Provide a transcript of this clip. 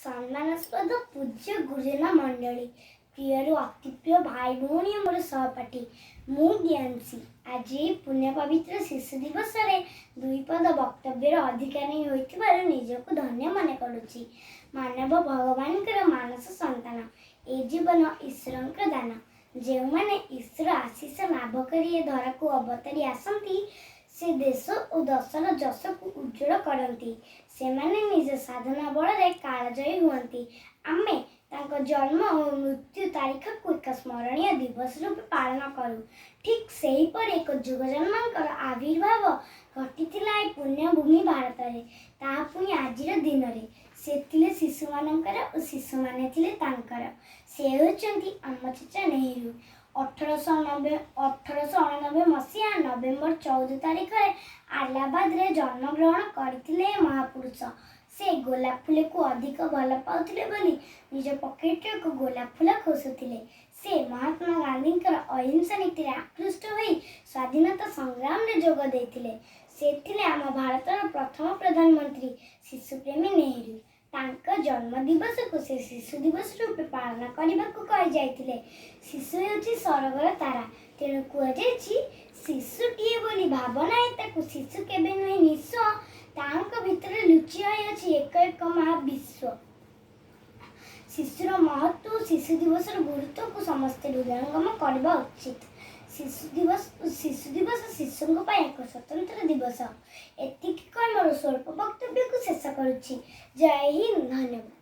ସମ୍ମାନାସ୍ପଦ ପୂଜ୍ୟ ଗୁରୁଜନ ମଣ୍ଡଳୀ, ପ୍ରିୟରୁ ଅତିପ୍ରିୟ ଭାଇ ଭଉଣୀ, ମୋର ସହପାଠୀ, ମୁଁ ଦିୟାଂଶୀ ଆଜି ଏହି ପୁଣ୍ୟ ପବିତ୍ର ଶିଶୁ ଦିବସରେ ଦୁଇ ପଦ ବକ୍ତବ୍ୟର ଅଧିକାରୀ ହୋଇଥିବାରୁ ନିଜକୁ ଧନ୍ୟ ମନେ କରୁଛି। ମାନବ ଭଗବାନଙ୍କର ମାନସ ସନ୍ତାନ। ଏ ଜୀବନ ଈଶ୍ୱରଙ୍କ ଦାନ। ଯେଉଁମାନେ ଈଶ୍ୱର ଆଶିଷ ଲାଭ କରି ଏ ଧରାକୁ ଅବତରି ଆସନ୍ତି, ସେ ଦେଶ ଓ ଦଶର ଯଶକୁ ଉଜ୍ଜଳ କରନ୍ତି। ସେମାନେ ନିଜ ସାଧନା ବଳରେ କାଳଜୟୀ ହୁଅନ୍ତି। ଆମେ ତାଙ୍କ ଜନ୍ମ ଓ ମୃତ୍ୟୁ ତାରିଖକୁ ଏକ ସ୍ମରଣୀୟ ଦିବସ ରୂପେ ପାଳନ କରୁ। ଠିକ୍ ସେହିପରି ଏକ ଯୁଗଜନ୍ମାଙ୍କର ଆବିର୍ଭାବ ଘଟିଥିଲା ଏ ପୁଣ୍ୟଭୂମି ଭାରତରେ, ତାହା ପୁଣି ଆଜିର ଦିନରେ। ସେ ଥିଲେ ଶିଶୁମାନଙ୍କର ଓ ଶିଶୁମାନେ ଥିଲେ ତାଙ୍କର। ସେ ହେଉଛନ୍ତି ଆମ ଚାଚା ନେହେରୁ। 1890 ମସିହା ନଭେମ୍ବର 14 ତାରିଖରେ ଆହ୍ଲାବାଦରେ ଜନ୍ମଗ୍ରହଣ କରିଥିଲେ ଏ ମହାପୁରୁଷ। ସେ ଗୋଲାପ ଫୁଲକୁ ଅଧିକ ଭଲ ପାଉଥିଲେ ବୋଲି ନିଜ ପକେଟରେ ଏକ ଗୋଲାପ ଫୁଲ ଖୋସୁଥିଲେ। ସେ ମହାତ୍ମା ଗାନ୍ଧୀଙ୍କର ଅହିଂସା ନୀତିରେ ଆକୃଷ୍ଟ ହୋଇ ସ୍ୱାଧୀନତା ସଂଗ୍ରାମରେ ଯୋଗ ଦେଇଥିଲେ। ସେ ଥିଲେ ଆମ ଭାରତର ପ୍ରଥମ ପ୍ରଧାନମନ୍ତ୍ରୀ ଶିଶୁପ୍ରେମୀ ନେହେରୁ। ତାଙ୍କ ଜନ୍ମ ଦିବସକୁ ସେ ଶିଶୁ ଦିବସ ରୂପେ ପାଳନ କରିବାକୁ କହିଯାଇଥିଲେ। ଶିଶୁ ହେଉଛି ସରଗର ତାରା। ତେଣୁ କୁହାଯାଇଛି, ଶିଶୁଟିଏ ବୋଲି ଭାବନାହିଁ ତାକୁ, ଶିଶୁ କେବେ ନୁହେଁ ନିଃସ୍ୱ, ତାଙ୍କ ଭିତରେ ଲୁଚି ରହିଅଛି ଏକ ଏକ ମହାବିଶ୍ୱ। ଶିଶୁର ମହତ୍ଵ, ଶିଶୁ ଦିବସର ଗୁରୁତ୍ୱକୁ ସମସ୍ତେ ହୃଦୟଙ୍ଗମ କରିବା ଉଚିତ। ଶିଶୁ ଦିବସ ଶିଶୁଙ୍କ ପାଇଁ ଏକ ସ୍ୱତନ୍ତ୍ର ଦିବସ। ଏତିକି କହି ମୋର ସ୍ୱଳ୍ପ ବକ୍ତବ୍ୟକୁ ଶେଷ କରୁଛି। ଜୟ ହିନ୍ଦ, ଧନ୍ୟବାଦ।